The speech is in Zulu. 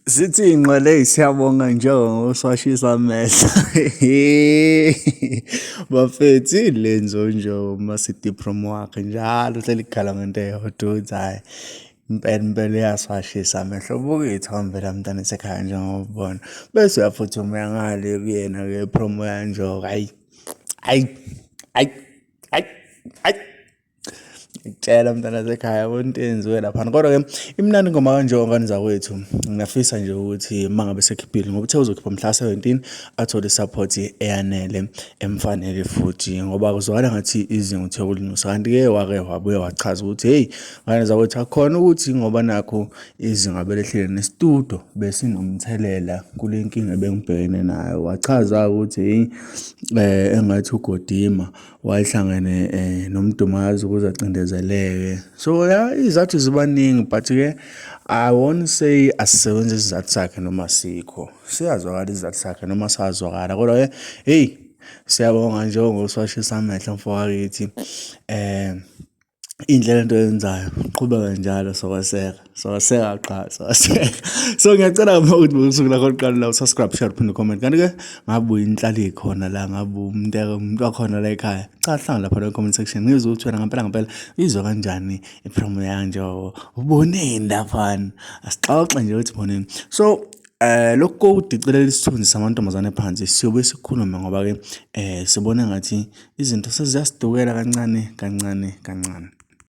Zithi iy'nqwele siyabonga njengoswashisa amehlo. Bafethu yini le yenziwa uNjoko uma sithi promo wakhe njalo uhleli ekhala ngento eyodwa ukuthi hhayi impela impela uyaswashisa amehlo. Buka iy'thombe la mntana esekhaya njengoba ubona. Bese uyaphuthuma uya ngale kuyena-ke promo yaNjoko hhayi, hhayi, hhayi, hhayi, hhayi. Ngikutshela mntana sekhaya yabo into eyenziwe laphana kodwa-ke imnandi ingoma kanjengo ngane zakwethu. Ngiyafisa nje ukuthi uma ngabe sekhiphile ngoba uthe uzokhipha mhla 17 athole i-support eyanele emfanele futhi ngoba kuzwakala ngathi izinga uthe ukulinyusa. Kanti-ke wake wabuye wachaza ukuthi hheyi ngane zakwethu akukhona ukuthi ngoba nakhu izinga belehlile nesitudo besinomthelela kule nkinga ebengibhekene nayo. Wachaza ukuthi hheyi engathi uGodima wayehlangene noMdumazi ukuze acindezeleke. So ya izizathu zibaningi but-ke I won't say asisebenzi isizathu sakhe noma asikho. Siyazwakala isizathu sakhe noma sazwakala kodwa-ke hheyi siyabonga nje ngoswashisa amehlo mfowakithi. Inhle lento oyenzayo, qhubeka njalo sokweseka, sokweseka qha, sokweseka. So ngiyacela uma ukuthi usuku lakho lokuqala la usubscribe, share, uphinde comment. Kanti-ke ngabe uyinhlali ikhona la, ngabe umuntu wakhona la ekhaya. Cha hlangana lapha la comment section ngizwe ukuthi wena ngempela ngempela uyizwa kanjani ipromo yanje, uboneni laphana. Asixoxe nje ukuthi uboneni. So lokhu kokudicilela isithunzi samantombazane phansi siyobe sikhulume ngoba-ke sibona ngathi izinto seziyasidukela kancane kancane kancane.